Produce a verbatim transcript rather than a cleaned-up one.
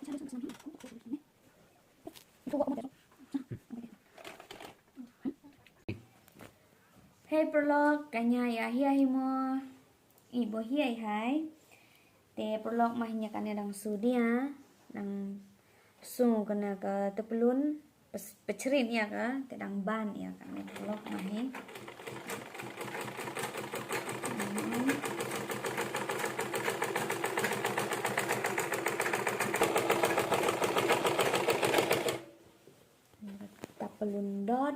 Hei paralok, ka nia ïa hiar hi mo. I, ba hiar hi. Te paralok, ma hi nia kane dang su dia, dang su kane ka tepelun, pes-, pechrit ïa ka, te dang ban ïa kane paralok, ma hi. Tepelun dot.